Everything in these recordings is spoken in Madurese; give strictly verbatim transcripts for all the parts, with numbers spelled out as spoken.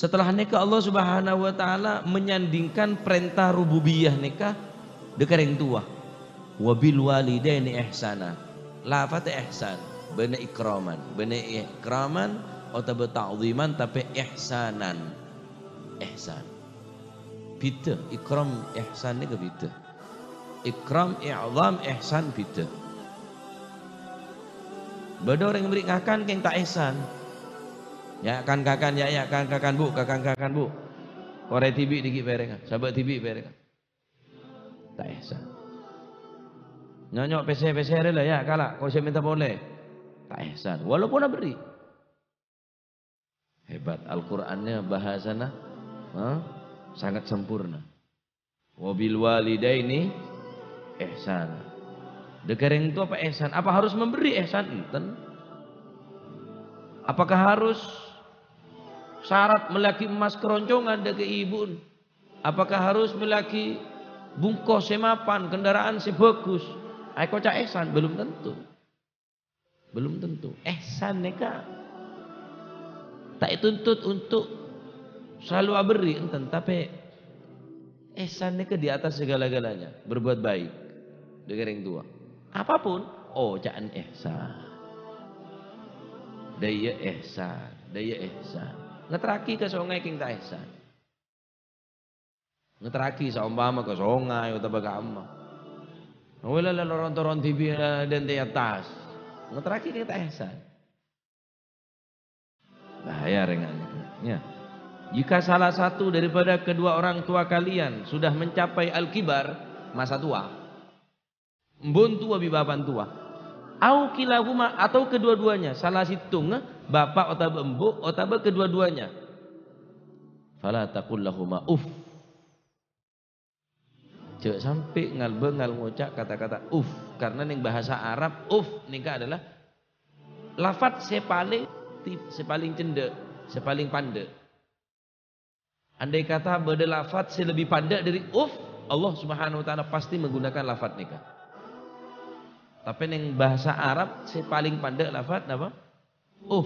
Setelah nèka Allah Subhanahu wa Ta'ala menyandingkan perintah rububiyah nèka dâ' ka rèng towa. "Wa bil walidaini ihsana." Lafadz ihsan, bânnè ikraman, bânnè ikraman otabâ ta'dhiman, tapè ihsanan. Ihsan. Bhidhâ, ikram, ihsan nèka bhidhâ. Ikram, i'dham, ihsan bhidhâ. Bâdâ orèng bâri' ngakan kèng ta' ihsan. "Ya' kan-kakan, ya', ya' kan-kakan, Bu', kakan-kakan, Bu'. Korè dhibi' dhiggi' pèrèngnga, sabâ' dhibi' pèrèngnga." Ta' ihsan. "Nyonyo' pèssè-pèssè rè la, ya', kala', kosè mènta polè." Ta' ihsan, walaupun abherri'. Hebat, Al-Qur'annya bahasana, ha, sangat sempurna. "Wa bil walidaini ihsana." Dâ' ka rèng towa apa ihsan? Apa harus memberi ihsan? Enten. Apakah harus syarat mellèaghi emmas keroncongan dâ' ka ibu'en? Apakah harus mellèaghi bungko sè mapan, kendaraan sè bagus? Aèkoca' ihsan? Belum tentu. Belum tentu. Ihsan nèka ta' ètuntut untuk selalu abherri', enten, tapè ihsan nèka di atas segala-galanya, berbuat baik dâ' ka rèng towa. Apapun, oca'an ihsan. Dâ' iyâ ihsan, dâ' iyâ ihsan. Ngetterraghi ka songay kèng ta' ihsan. Ngetterraghi saompama ka songay otabâ ka amma. Wala la ron-toron dhibi' la dântè attas. Ngetterraghi kèng ta' ihsan. Bahaya rèng nèka, ya. Jika salah satu daripada kedua orang tua kalian sudah mencapai al-kibar, masa tua, embu'en towa bi' bapa'en towa. Au kilahuma, atau kedua-duanya, salah sèttongnga, bapa' otabâ embu' otabâ kedua-duanya. Fala taqul lahuma uff. Jhâ' sampè' ngal-bângal ngoca' kata-kata uff, karena neng bahasa Arab uff nèka adalah lafadz sè palèng ti-, sè palèng cendhâ', sè palèng pandâ'. Andai kata bâdâ lafadz sè lebbi pandâ' dâri uff, Allah Subhanahu wa Ta'ala pasti menggunakan lafadz nèka. Tapè neng bahasa Arab sè palèng pandâ' lafadz napa? Uff.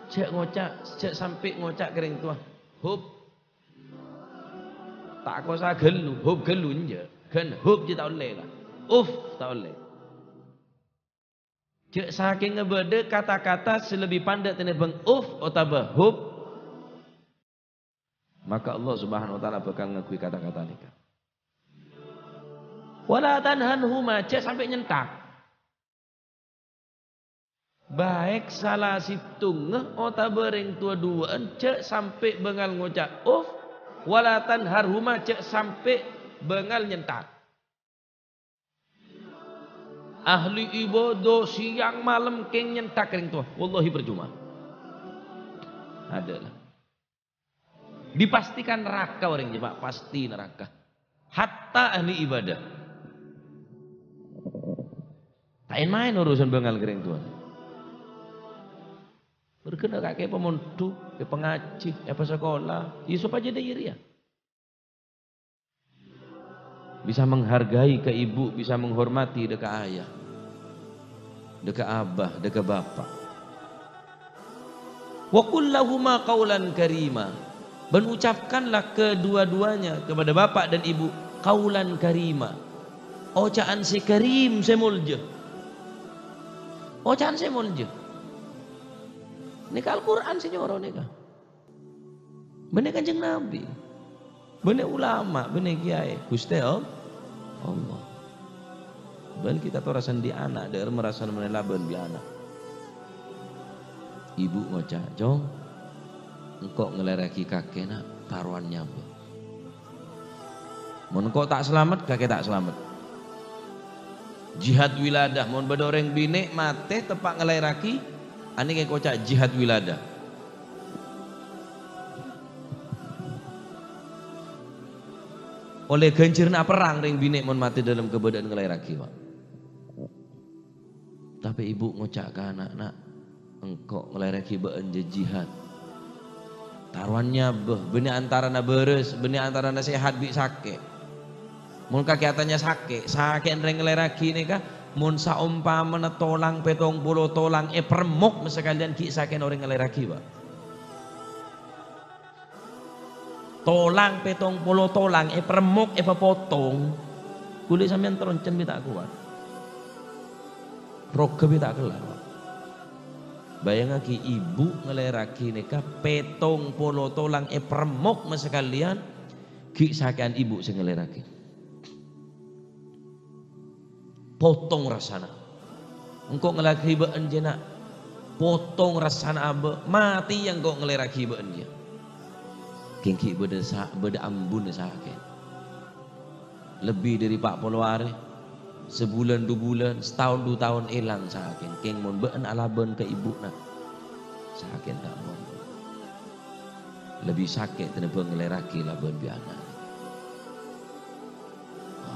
Jhâ' ngoca', jhâ' sampè' ngoca' ka rèng towa, "Hup." Ta' kosa ghâllu, "Hup ghâllu," enjâ'. Ghân "hup" jiyâ ta' ollè, la. "Uff" ta' ollè. Jhâ' sakènga bâdâ kata-kata sè lebbi pandâ' tènèbâng "uff" otabâ "hup," maka Allah Subhanahu wa Ta'ala bhâkal ngangghuy kata-kata nèka. "Wala tanharhuma," jhâ' sampè' nyenthak. Baik sala sèttongnga otabâ rèng towa duwâ'ân jhâ' sampè' bângal ngoca' "uff," "wala tanharhuma," jhâ' sampè' bângal nyenthak. Ahli ibadah sèyang malem kèng nyenthak rèng towa. Wallahi percuma. Adâ' la. Dipastikan neraka orèng jiyâ, Pak. Pasti neraka. Hatta ahli ibadah. Ta' èn-maèn urusan bângal ka rèng towa. Mergâna kakè pamondhuk, èpangajhi, èpasakola, ya sopajâ dâ' iyâ rèya. Bisa menghargai ka ibu, bisa menghormati dâ' ka ayah, dâ' ka abah, dâ' ka bapa'. "Wa qul lahuma qaulan karima," dan ucapkanlah kedua-duanya, kepada bapak dan ibu, qaulan karima. Oca'an sè karim, sè molja. Oca'an sè molja. Nèka Al-Qur'an sè nyoro nèka. Bânnè Kanjeng Nabi. Bânnè ulama, bânnè kiyaè. Ghustè All-, Allah. Bân kita to rasan di ana', dâ'remma rasan mènèla bân bi' ana'. Ibu ngoca', "Cong, engko' ngalèraghi kakè, na', tarowan nyabâ." Mon engko' ta' salamet, kakè ta' salamet. Jihad wiladah, mon bâdâ orèng binè' matè teppa' ngalaèraghi, anèka èkoca' jihad wiladah. Ollè ghânjhârânna aperrang rèng binè' mon matè dâlem kabâdâ'ân ngalaèraghi, Pak. Tapè ibu ngoca' ka ana', "Na', engko' ngalaèraghi bâ'ân jhâ' jihad. Tarowan nyabâ, bânnè antarana bârâs, bânnè antarana sehat bi' sakè'." Mon kakè atanya sakè', sakè'na rèng ngalaèraghi nèka, mon saompamana tolang, pètong polo tolang èparemmok sakalèyan ghi' sakè'na orèng ngalaèraghi, Pak. Tolang, pètong polo tolang èparemmok, èpapotong. Kulè sampèyan teroncen bi' ta' kowat. Roga bi' ta' kellar. Bâjângaghi, ibu ngalèraghi nèka pètong polo tolang èparemmok masakalèyan, ghi' sakè'an ibu sè ngalèraghi. Potong rassana. Engko' ngalèraghi bâ'ân jiyâ, Na'. Potong rassana abâ', matè engko' ngalèraghi bâ'ân jiyâ. Kèng ghi' bâdâ sa-, bâdâ ambuna sakè'. Lebbi dâri pa' polo arè, sabulân du bulân, sataon du taon èlang sakè'en. Kèng mon bâ'ân alabân ka ibu, Na', sakè'en ta' mondhuk. Lebbi sakè' tènèbâng ngalèraghi labân bi' ana'.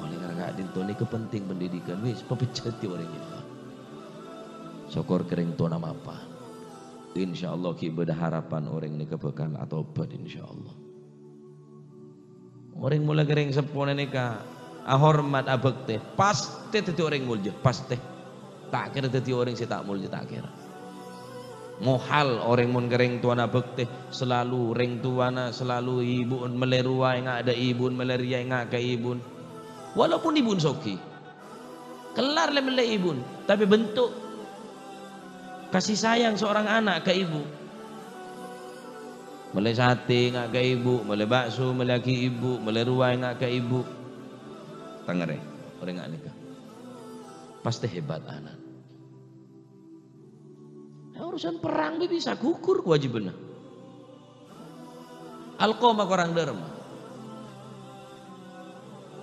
Olè ngarang ka'dinto nèka penting pendidikan, wis, pabhâjâdhi orèng nèka. Sokor ka rèng towana mapan. Insyaallah ghi' bâdâ harapan orèng nèka bhâkal atobhât, insyaallah. Orèng molaè ka rèng seppona nèka ahormat, abhâktè, pastè dhâddhi orèng molja, pastè. Ta' kèra dhâddhi orèng sè ta' molja, ta' kèra. Mohal orèng mon ka rèng towana bhâktè, salalu rèng towana, salalu ibu'en mellè rowa ènga' dâ' ibu'en, mellè rèya ènga' ka ibu'en. Walaupun ibu'en soghi. Kellar lè-mellè ibu'en, tapè bentuk kasih sayang seorang anak ka ibu. Mellè satè ènga' ka ibu, mellè bakso mellèaghi ibu, mellè rowa ènga' ka ibu. Tangèrè, orèng nga' nèka. Pastè hebat ana'. Urusan perrang bi' bisa gugur kawâjibhânna. Alqamah korang dâremma.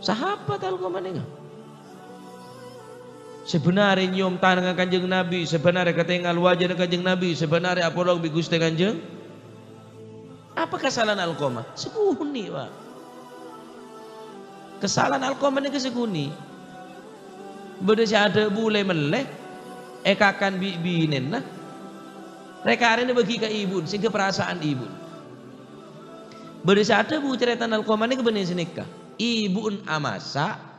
Sahabat Alqamah nèka. Sè bân arè nyèyom tanangnga Kanjeng Nabi, sè bân arè katèngal wajâna Kanjeng Nabi, sè bân arè apolong bi' Ghustè Kanjeng. Apa kasala'anna Alqamah? Sakonè', Pak. Kasala'anna Alqamah nèka sakonè'. Bâdâ sè adhâbu lè-mellè, èkakan bi' binèna. Rè-karèna bâgi ka ibu'en, sèngghâ parasa'an ibu'en. Bâdâ sè adhâbu carètana Alqamah nèka bânnè sanèka. Ibu'en amasa',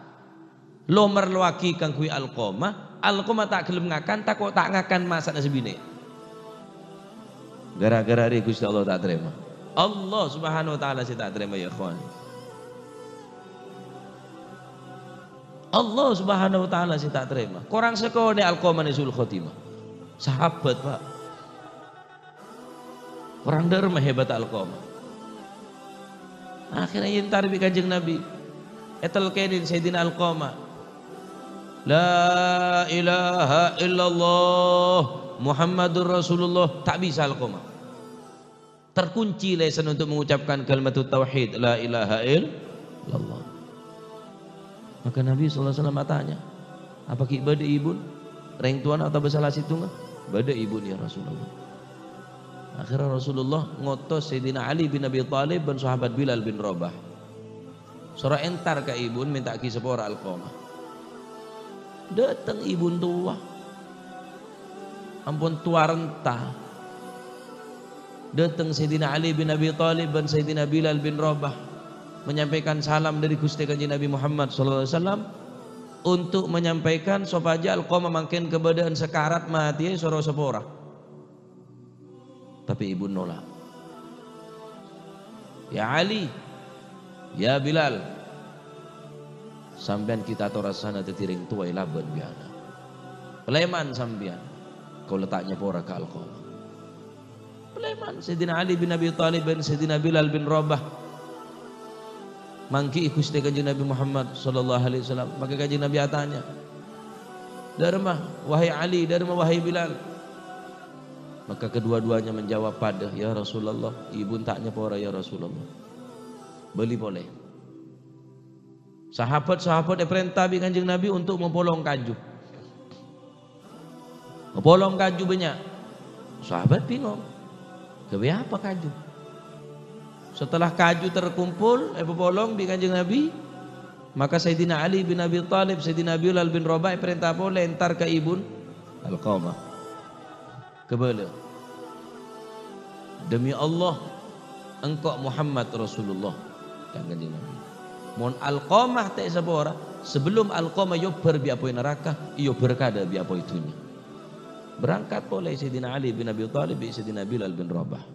lo-merlowaghi kaangghuy Alqamah, Alqamah ta' ghellem ngakan, tako' ta' ngakan masa'na sè binè'. Gara-gara rè Ghustè Allah ta' tarèma. Allah Subhanahu wa Ta'ala sè ta' tarèma, ya ikhwan. Allah Subhanahu wa Ta'ala sè ta' tarèma. Korang sakonè' Alqamah nè su'ul khotimah. Sahabat, Pak. Korang dâremma hebat Alqamah. Akhirnya èyentar bi' Kanjeng Nabi. Ètalkènè Sayyidina Alqamah. "La ilaha illallah Muhammadur Rasulullah." Ta' bisa Alqamah. Terkunci lèsan untuk mengucapkan kalimatut tauhid, "La ilaha illallah." Maka Nabi sallallahu alaihi wasallam atanya, "Apa ghi' bâdâ ibu'en, rèng towana otabâ sala sèttonga?" "Bâdâ ibu'en, ya Rasulullah." Akhirnya Rasulullah ngotos Sayyidina Ali bin Abi Thalib bân sahabat Bilal bin Rabah. Soro èntar ka ibu'en mènta'aghi sapora Alqamah. Dâteng ibu'en towa. Ampon towa rènta. Dâteng Sayyidina Ali bin Abi Thalib bân Sayyidina Bilal bin Rabah menyampaikan salam dâri Ghustè Kanjeng Nabi Muhammad sallallahu alaihi wasallam untuk menyampaikan sopajâ Alqamah mangkèn kabâdâ'ân sakarat matè soro sapora. Tapè ibu'en nola'. "Ya Ali, ya Bilal, sampèyan ghi' ta' tao rassana dhâddhi rèng towa èlabân bi' ana'. Palèman sampèyan, kaulâ ta' nyapora ka Alqamah." Palèman Sayyidina Ali bin Abi Thalib bân Sayyidina Bilal bin Rabah mangghi'i Ghustè Kanjeng Nabi Muhammad sallallahu alaihi wasallam. Maka Kanjeng Nabi atanya, "Dâremma, wahai Ali, dâremma, wahai Bilal?" Maka kedua-duanya menjawab padâ, "Ya Rasulullah, ibu'en ta' nyapora, ya Rasulullah." Bâli polè. Sahabat-sahabat èparènta bi' Kanjeng Nabi untuk mapolong kaju. Mapolong kaju bânnya'. Sahabat bingung. Ghâbây apa kaju? Setelah kaju terkumpul, èpapolong bi' Kanjeng Nabi, maka Sayyidina Ali bin Abi Thalib, Sayyidina Bilal bin Rabah èparènta polè èntar ka ibu'en Alqamah. Kabâlâ. "Demi Allah, engko' Muhammad Rasulullah," ca'na Kanjeng Nabi. "Mon Alqamah ta' èsapora, sabellunna Alqamah èobbhâr bi' apoy naraka, èobbhâr kadâ' bi' apoy dhunnya." Berangkat polè Sayyidina Ali bin Abi Thalib bi' Sayyidina Bilal bin Rabah.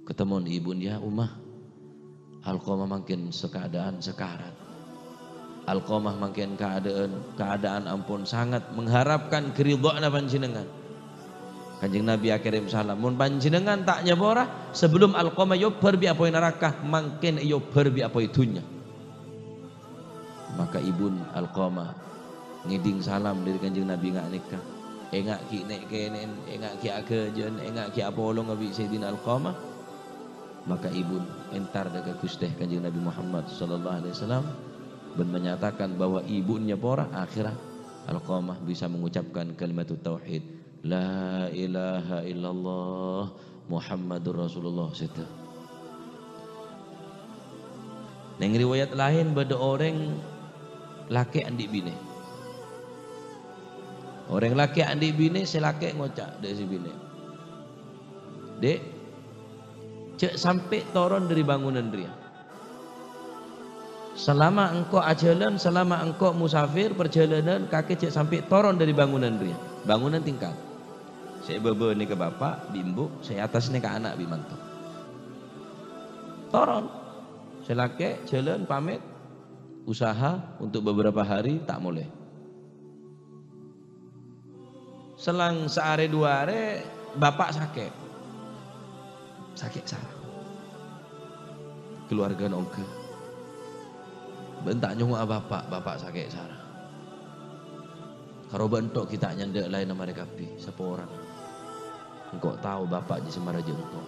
Katemmo ibu'en, "Ya Ummah, Alqamah mangkèn sakaadaan sakarat. Alqamah mangkèn kaadaan, kaadaan ampon sangat mengharapkan karidhoanna panjhennengngan. Kanjeng Nabi akèrèm salam, "Mon panjhennengngan ta' nyapora, sabellunna Alqamah èobbhâr bi' apoy naraka, mangkèn èobbhâr bi' apoy dhunnya." Maka ibun Alqamah ngèdhing salam dhâri Kanjeng Nabi nga' nèka. Enga' ghi' nè'-kènè'en, enga' ghi' aghâjâ'ân, enga' ghi' apolonga bi' Sayyidina Alqamah. Maka ibun entar dhâ' ka Ghustè Kanjeng Nabi Muhammad sallallahu alaihi wasallam bân menyatakan bahwa ibun nyapora, akhirnya Alqamah bisa mengucapkan kalimatut tauhid, "La ilaha illallah Muhammadur Rasulullah," sèdhâ. Neng riwayat laèn bâdâ orèng lakè' andi' binè. Orèng lakè' andi' binè, sè lakè' ngoca' dhâ' sè binè, "Dhi', jhâ' sampè' toron dhâri bangunan rèya. Salama engko' ajhâlân, salama engko' musafir parjhâlânan kakè, jhâ' sampè' toron dhâri bangunan rèya." Bangunan tingkat. Sè è bâbâ nèka bapa' bi' embu', sè è attas nèka ana' bi' manto. Toron. Sè lakè' jhâlân pamèt, usaha untuk beberapa hari ta' molè. Selang saarè dua arè, bapa' sakè'. Sakè' sara. Keluargana ongghâ. Bân ta' nyongngo'a bapa', bapa' sakè' sara. Karo bâ'na tok ghi' ta' nyandhâ' laènna marè kabbhi, saporana. Engko' tao bapa' jiyâ sè marajâ engko'.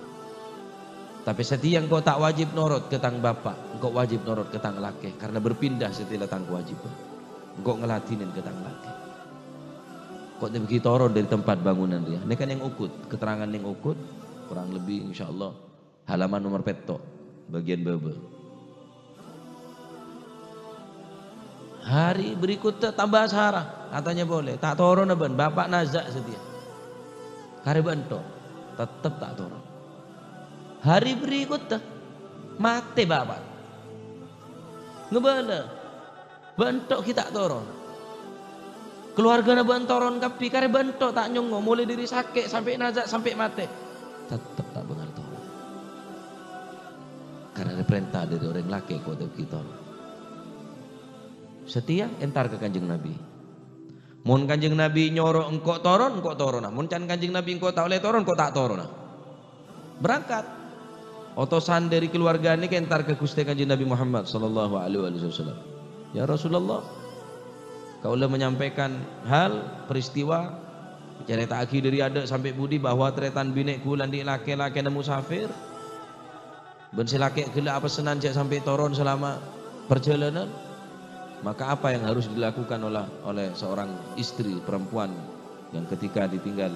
Tapè satèya engko' ta' wajib norot ka tang bapa', engko' wajib norot ka tang lakè, karena berpindah setelah tang kewajiban. Engko' ngladhinè ka tang lakè. Engko' ta' bâgi toron dhâri tempat bangunan rèya. Nèka neng Uhud, keterangan neng Uhud, kurang lebih insyaallah halaman nomor pètto', bagian bâbâ. Hari berikutnya tambah sara, katanya polè, "Ta' toronna bân, bapa' naza' satèya." Karè bâ'na tok, tettep ta' toron. Hari berikutnya, matè bapa'. Ngabâlâ, "Bâ'na tok ghi' ta' toron. Keluargana bâ'na toron kabbhi, karè bâ'na tok ta' nyongngo, molaè dhâri sakè' sampè' naza' sampè' matè." Tettep ta' bângal toron. Karena parènta dhâri orèng lakè' engko' ta' bâgi toron. Satèya entar ka Kanjeng Nabi. Mon Kanjeng Nabi nyoro engko' toron, engko' torona. Mon can Kanjeng Nabi engko' ta' ollè toron, engko' ta' torona. Berangkat. Otosan dhâri keluargana nèka entar ka Ghustè Kanjeng Nabi Muhammad sallallahu alaihi wasallam. "Ya Rasulullah, kaulâ menyampaikan hal, peristiwa, ècarèta'aghi dhâri adâ' sampè' budi bahwa tarètan binè' kaulâ andi' lakè-lakèna musafir. Bân sè lakè' ghellâ' apessenan jhâ' sampè' toron selama perjalanan. Maka apa yang harus dilakukan oleh, oleh seorang istri perempuan yang ketika ditinggal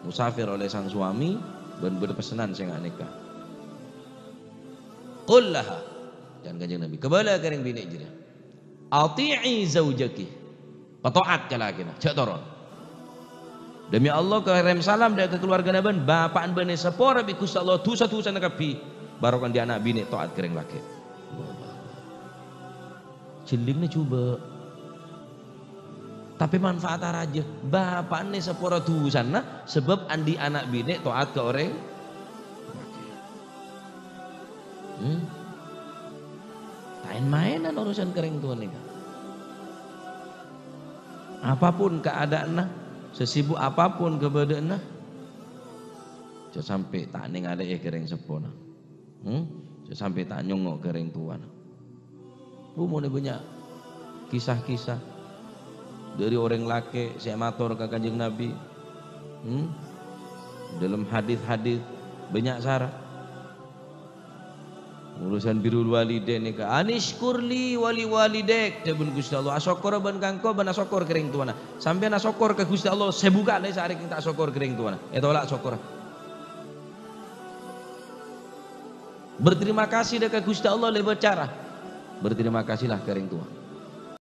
musafir oleh sang suami, bân bâdâ pessenan sè nga' nèka?" "Qul laha," can Kanjeng Nabi, "kabâlâ ka rèng binè' jârèya, 'Athi'i zaujaki.'" Pato'at ka lakèna, jhâ' toron. Demi Allah, kèrèm salam dhâ' ka kaluwargana bân, bapa'na bân èsapora bi' Ghustè Allah dhusa-dhusana kabbhi, bârâmma andi' ana' binè' to'at ka rèng lakè'. Allahu Akbar. Jhellingna jhubâ'. Tapè manfaatta rajâ, bapa'na èsapora dhusana sabâb andi' ana' binè' to'at ka orèng. Hmm? Ta' èn-maènan urusan ka rèng towa nèka. Apapun keadaanna, sesibuk apapun kabâdâ'ânna, jhâ' sampè' ta' nèngalè'è ka rèng seppona. Hmm? Jhâ' sampè' ta' nyongngo' ka rèng towana. Bu, monè bânnya' kisah-kisah dhâri orèng lakè' sè mator ka Kanjeng Nabi. Hmm? Dâlem hadis-hadis bânnya' sara. Urusan birrul walidain nèka, "Anishkur li wa li walidaik," dhâbuna Ghustè Allah. "Asokkor bân ka engko' bân asokkor ka rèng towana." Sampèyan asokkor ka Ghustè Allah, sè buka' lè' sarè ta' asokkor ka rèng towana. Ètola' sokkorra. Berterima kasih dhâ' ka Ghustè Allah lèbât cara, berterima kasihlah ka rèng towa.